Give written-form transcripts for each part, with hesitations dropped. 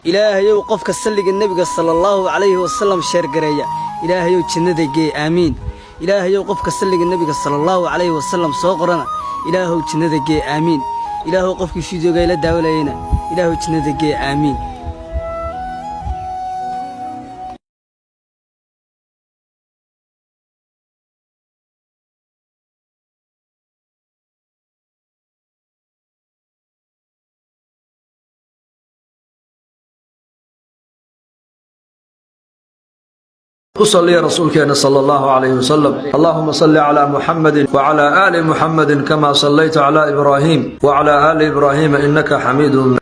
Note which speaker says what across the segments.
Speaker 1: Ilaahayow, qofka salliga Nebiga sala Allahu calayhi wasalam share gareeya, Ilaahayow jannada gee, aamiin. Ilaahayow, qofka salliga Nebiga sala Allahu calayhi wasalam soo qorana, Ilaahow jannada gee, aamiin. Ilaahow, qofkii fiidiyooga ila daawalayana, Ilaahow jannada gee, aamiin.
Speaker 2: Ku saliya rasuulkeena sala Allahu calayhi wasalam. Allahuma salli calaa Muxammadin wacalaa aali Muxammadin kama sallayta calaa Ibraahim wacalaa aali Ibraahiima innaka xamiidun.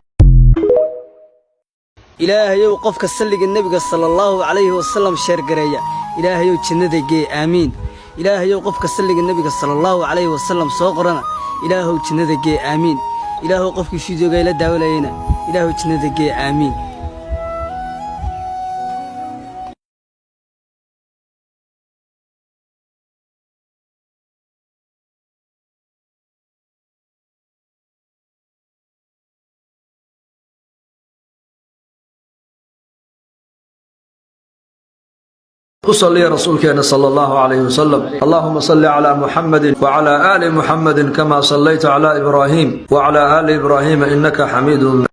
Speaker 1: Ilaahayow, qofka salliga Nebiga sala Allahu calayhi wasalam share gareeya, Ilaahayow jannada gee, aamiin. Ilaahayow, qofka salliga Nebiga sala Allahu calayhi wasalam soo qorana, Ilaahow jannada gee, aamiin. Ilaahow, qofkii fiidiyooga ila daawalayana, Ilaahow jannada gee, aamiin.
Speaker 2: Ku saliya rasuulkeena sala Allahu calayhi wasalam. Allahuma salli calaa Muxammadin wacalaa aali Muxammadin kama sallayta calaa Ibraahim wacalaa aali Ibraahiima innaka xamiidun.